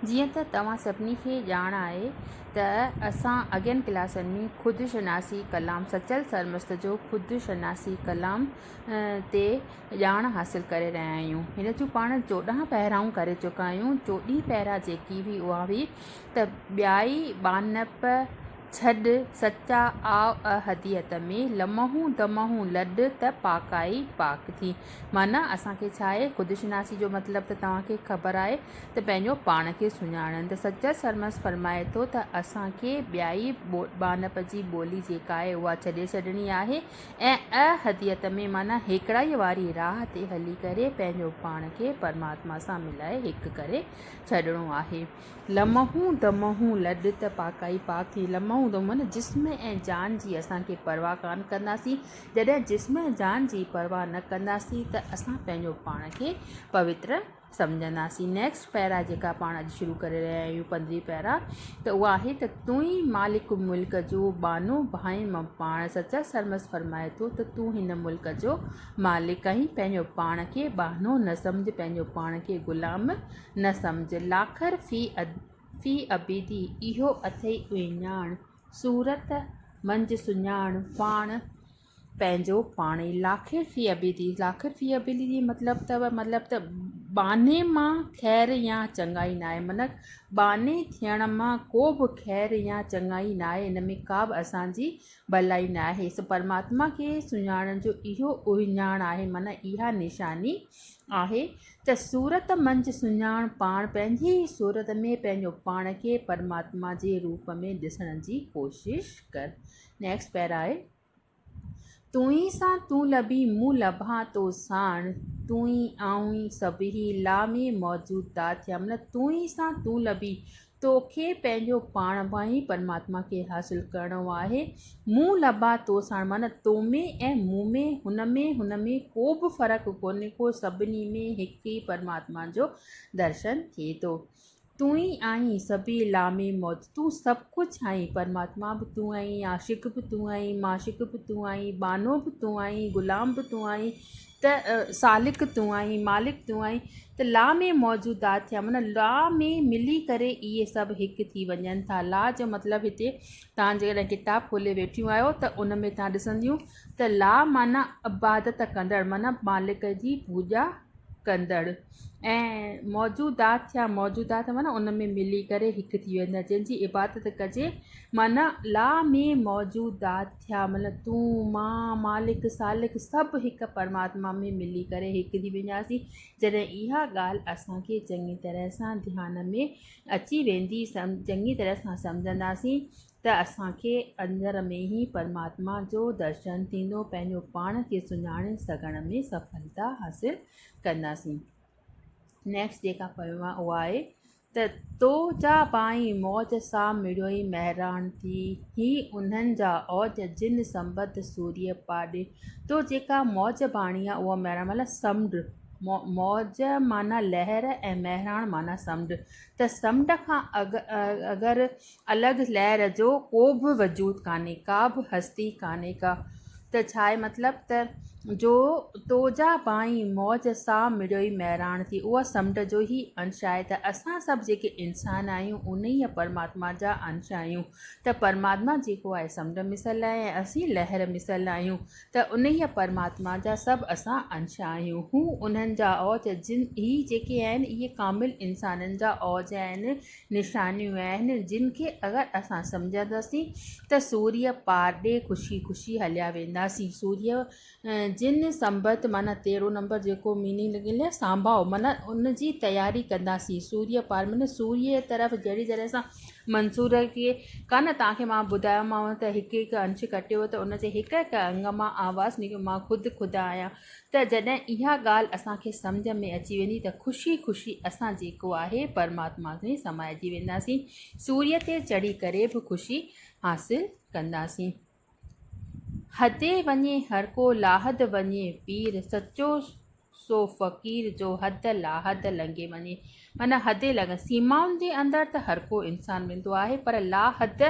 جيئن ته توهان سڀني کي ڄاڻ آهي ته اسان اڳين ڪلاسن ۾ خود شناسي ڪلام سچل سرمست جو خود شناسي ڪلام تي ڄاڻ حاصل ڪري رهيا آهيون. هن جون پاڻ 14 پهرائون ڪري چڪا آهيون. چوڏهين پهرا جيڪي هئي اها هئي ته ٻيائي ٻانهپ ڇڏ سچا آء احديت ۾، لمحون دمحون لڏ ته پاڪائي پاڪ ٿي. معنيٰ اسان کي ڇا آهي؟ خودشناسي جو مطلب ته توهان کي خبر آهي ته پنهنجو پاڻ کي سڃاڻڻ. ته سچل سرمست فرمائي ٿو ته اسان کي ٻيائي ٻانهپ جي ٻولي جيڪا آهي اها ڇڏي ڇڏڻي آهي ۽ احديت ۾ معنيٰ هيڪڙائيء واري راهه تي هلي ڪري پنهنجو پاڻ کي پرماتما سان ملائي هڪ ڪري ڇڏڻو آهي. لمحون دمحون لڏ ته پاڪائي پاڪ ٿي. لمحون دمحون معنيٰ جسم ۽ جان جي اسان کي پرواهه ڪانه ڪنداسين. جڏهن جسم ۽ جان جي پرواهه نه ڪنداسين ته اسان پنهنجو پاڻ کي پوتر سمجهنداسين. نيڪسٽ پيرا جيڪا پاڻ اڄ شروع ڪري رهيا آهيون پندرهين پيرا ته اها آهي ته تون ئي مالڪ ملڪ جو ٻانهو ڀانئين م پاڻ. سچل سرمست فرمائي ٿو ته تون هن ملڪ جو مالڪ آهين پنهنجو پاڻ کي ٻانهو نه سمجهه پنهنجو پاڻ کي غلام نه سمجهه. لاکر في في عبيدي، اهو اٿئي اهڃاڻ، صورت منجهه سڃاڻ، پاڻ پنهنجو پاڻ ئي. لاکر في عبيدي، لاکر في عبيدي جي مطلب اٿو مطلب ته ٻانهي مان خير يا چڱائي ناهي معنيٰ ٻانهي ٿيڻ مان ڪو به خير يا چڱائي ناهي ان ۾ ڪا به اسان جي ڀلائي ناهي. سو پرماتما کي سڃاڻڻ جو اهو اهڃاڻ آهي معنيٰ اها نشاني آهي ته صورت منجهه سڃاڻ پاڻ پنهنجي ئي صورت ۾ پنهنجو پاڻ کي پرماتما جي روپ ۾ ڏسڻ جي ڪوشش ڪر. نيڪسٽ پيرا آهي. تون ئي سان تون لڀين مون لڀان تو ساڻ، تون ئي آئون ئي سڀ ئي لا ۾ موجود دا ٿيا معنيٰ تون ئي سان تون لڀين توکي پنهنجو پاڻ مان ئي پرماتما کي حاصل ڪرڻو آهي. مون لڀا تو ساڻ معنيٰ تو ۾ ۽ مون ۾، هن ۾ هن ۾ ڪو به فرق ڪونهي ڪو سڀني ۾ هڪ ئي پرماتما جو درشن ٿئي ٿو. تون ئي آهين سڀيئي لامي موت، تون سڀ ڪجهه آهين، پرماتما به تون آهين، عاشق به تون آهين، معشوق به تون آهين، ٻانهو به تون آهين، غلام به تون آهين ته سالڪ تون آهين، مالڪ تون آهين ته لا ۾ موجودات ٿيا معنيٰ لا ۾ ملي ڪري اهي سڀ هڪ ٿي وڃن ٿا. لا جو مطلب هتي توهان جيڪڏهن ڪتاب کولي ويٺيون آهيو ته ان ۾ توهان ڏسنديون ته لا معنيٰ عبادت ڪندڙ معنيٰ مالڪ جي پوڄا ڪندڙ ۽ موجودات ٿيا موجودات معنيٰ ان ۾ ملي ڪري هڪ ٿي ويندا جنهن جي عبادت ڪجي معنيٰ لا ۾ موجودات ٿيا معنيٰ تون مان مالڪ سالڪ سڀ هڪ پرماتما ۾ ملي ڪري هڪ ٿي وينداسين جڏهن اها ڳالهه اسان کي چڱي طرح سان ڌيان ۾ اچي ويندي چڱي طرح سان سمجهنداسين ته اسان کي اندر ۾ ئي پرماتما جو درشن ٿيندو، پنهنجو پاڻ کي سڃاڻي سگهڻ ۾ سڦلتا حاصل ڪنداسين. نيڪسٽ جيڪا پويم آهي اها آهي ته تو جا ڀائين موج سا مڙيوئي مهراڻ ٿي، هي انهن جا اوج جن سنبت سوريء پاڏي. تو جيڪا موج ڀاڻي آهي اها مهراڻ مطلب سمنڊ، موج معنيٰ لهر ۽ مهراڻ معنيٰ سمنڊ ته سمنڊ کان اگر الڳ لهر جو ڪو به وجود ڪانهي، ڪا به هستي ڪانهي ڪا ته ڇاهي مطلب ته جو تو جا ڀائين موج سا مڙيوئي مهراڻ ٿي اها سمنڊ جو ئي انش آهي ته اسان سڀ جيڪي انسان آهيون انهيء پرماتما جا انش آهيون ته پرماتما جيڪو آهي سمنڊ مثل آهي ۽ اسين لهر مثل آهيون ته انهيء پرماتما جا سڀ اسان انش آهيون. هو انهن جا اوج جن هي جيڪي آهن اهي ڪامل انسانن جا اوج آهن، نشانيون آهن، جن کي اگر اسان سمجهنداسين ته سوريء پار ڏي خوشي خوشي هليا وينداسين. سوريء جن سنبت معنيٰ تيرهون نمبر جيڪو ميننگ لڳل آهي سانڀاء معنيٰ ان جي تياري ڪنداسين. سوريء پار معنيٰ سوريء جي طرف جهڙي طرح سان منصور کي ڪانه توهان کي مان ٻڌايومانو ته هڪ هڪ انش ڪٽيو ته ان جي هڪ هڪ انگ مان آواز نڪتو مان خود خدا آهيان ته جڏهن اها ڳالهه اسان کي سمجهه ۾ اچي ويندي ته خوشي خوشي اسان جيڪو آهي پرماتما ۾ سمائجي وينداسين سوريء تي چڙهي ڪري به خوشي حاصل ڪنداسين. حدي وڃي هرڪو لاحد وڃي پير سچو سو فقير جو حد لاحد لنگهي وڃي معنيٰ حدي لنگهه سيمائن جي اندر ته هرڪو انسان ويندو آهي پر لاحد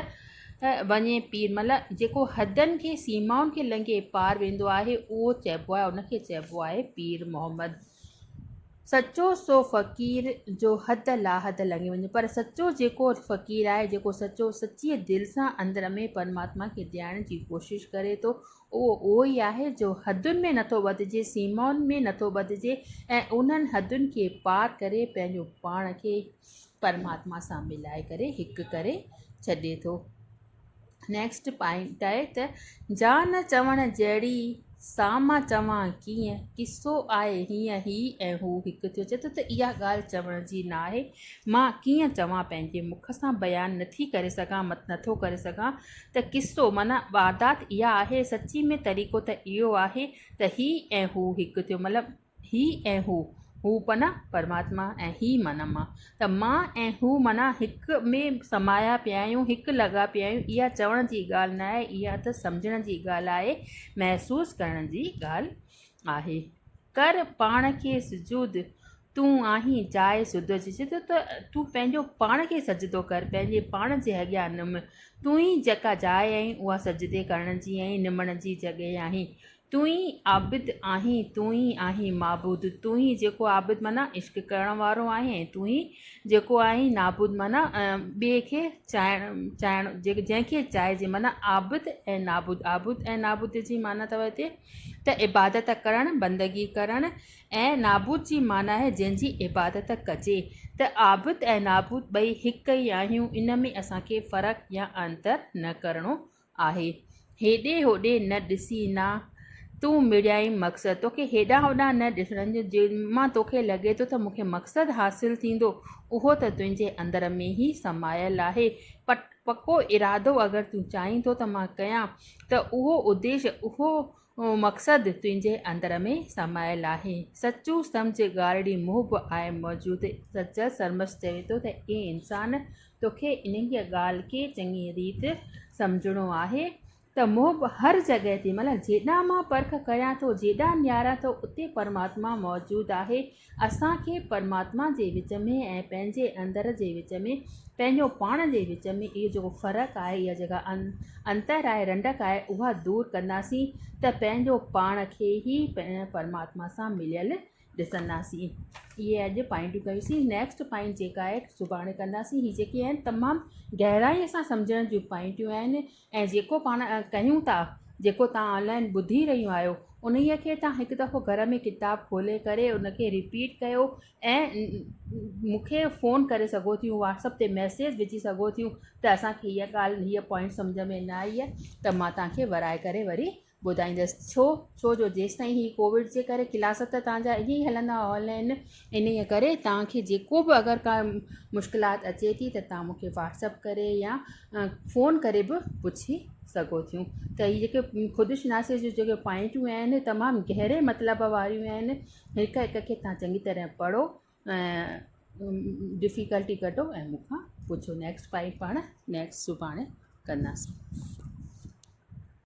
وڃي پير مطلب جيڪو حدن کي سيمائن کي لنگهي پار ويندو آهي اهو چئبو آهي ان کي چئبو آهي پير محمد. سچو سو فقير جو حد لاحد لنگهي وڃي پر سچو جيڪو فقير آهي جيڪو سچو سچيء دل سان اندر ۾ پرماتما کي ڌيائڻ جي ڪوشش ڪري ٿو اهو اهو ئي آهي جو حدن ۾ نٿو ٻڌجي سيمائن ۾ نٿو ٻڌجي ۽ انهن حدن کي پار ڪري پنهنجو پاڻ کي پرماتما سان ملائي ڪري هڪ ڪري ڇڏي ٿو. نيڪسٽ پوائنٽ آهي ته جا نه چوڻ جهڙي سا مان چوان ڪيئن قصو آهي هيئن هي ۽ هو هڪ ٿيو چئي ٿو ته اها ڳالهه چوڻ جي نه آهي مان ڪيئن چوان پنهنجي مک سان بيان نٿي ڪري سگهان مت نٿو ڪري سگهان ته قصو معنيٰ واردات اها آهي سچي ۾ طريقو ته اهو آهي ته هي ۽ هو هڪ ٿيو مطلب هي ۽ هو، هو پنا پرماتما ۽ هي معنيٰ مان، ته مان ۽ هو معنيٰ هڪ ۾ سمايا پيا آهيون، هڪ لڳا پيا آهيون، اها چوڻ جي ڳالهه نه آهي، اها ته سمجهڻ جي ڳالهه آهي، محسوس ڪرڻ جي ڳالهه آهي. ڪر پاڻ کي سجود، تون آهين جاء سڌ جي، چئي ٿو ته تون پنهنجو پاڻ کي سجدو ڪر، پنهنجي پاڻ جي اڳيان نم، تون ئي جيڪا جاء آهين اها سجدي ڪرڻ جي ۽ نمڻ جي جڳهه آهين. تون ئي عابد آهين، تون ئي آهين معبود، تون ئي جيڪو عابد معنيٰ عشق ڪرڻ وارو آهين ۽ تون ئي جيڪو آهين نابود معنيٰ ٻئي کي چاهڻ چاهڻ جنهن کي چاهجي معنيٰ عابد ۽ نابود عابد ۽ نابود جي معنيٰ اٿو هتي ته عبادت ڪرڻ بندگي ڪرڻ ۽ نابود جي معنيٰ آهي جنهن جي عبادت ڪجي ته عابد ۽ نابود ٻئي هڪ ئي آهيون ان ۾ اسان کي فرق يا انتر نه ڪرڻو آهي. هيڏي هوڏي نه ڏسي نا تون مڙيائين مقصد. توکي هيڏانهن هوڏانهن نه ڏسڻ جو جنهن مان توکي لڳي ٿو ته مون کي مقصد حاصل ٿيندو، اهو ته تنهنجي اندر ۾ ئي سمايل آهي. پڪو ارادو اگر تون چاهين ٿو ته مان ڪيان ته اهو اديش، اهو مقصد تنهنجي اندر ۾ سمايل آهي. سچو سمجهه ڳالهڙي محب آهي موجود. سچل سرمست چوي ٿو ته اي انسان! توکي انهيء ڳالهه کي چڱيء ريت سمجهڻو آهي ته محب هر جڳهه تي مطلب جيڏانهن مان پرک ڪريان ٿو، جيڏانهن نهاريان ٿو اتي پرماتما موجود آهي. اسان کي پرماتما جي وچ ۾ ۽ پنهنجي اندر جي وچ ۾، پنهنجو پاڻ جي وچ ۾ اهو جيڪو فرق آهي، اها جيڪا انتر آهي، رنڊڪ آهي، اها دور ڪنداسين ته پنهنجو پاڻ کي ئي پرماتما سان مليل ڏسنداسين. اهي اڄ پوائنٽون ڪيوسين. نيڪسٽ پوائنٽ جيڪا آهي سڀاڻي ڪنداسين. هي جيڪي آهن تمام گهرائي سان سمجهڻ جون پوائنٽون آهن ۽ جيڪو پاڻ ڪيون ٿا جيڪو توهان آنلائن ٻڌي رهيون آهيو انهيء کي توهان هڪ دفعو گهر ۾ ڪتاب کولي ڪري ان کي رپيٽ ڪيو ۽ مون کي فون ڪري سگهو ٿيون واٽس اپ تي ميسيج وجهي سگهو ٿيون ته اسان کي هيء ڳالهه هيء پوائنٽ سمجهه ۾ نه آئي آهي ته مان توهان کي ورائي ڪري وري ٻڌائيندس ڇو ڇو جو جيستائين هي ڪووڊ جي ڪري ڪلاس ته توهان جا ائين ئي هلندا آنلائن انهيء ڪري توهان کي جيڪو به اگر ڪا مشڪلات اچي ٿي ته توهان مون کي واٽس اپ ڪري يا فون ڪري به پڇي سگهو ٿيون ته هي جيڪي خود شناسي جون جيڪي پوائنٽون آهن تمام گهري مطلب واريون آهن هڪ هڪ کي توهان چڱي طرح پڙهو ۽ ڊفيڪلٽي ڪڍو ۽ مون کان پڇو نيڪسٽ پوائنٽ پاڻ نيڪسٽ سڀاڻي ڪنداسين.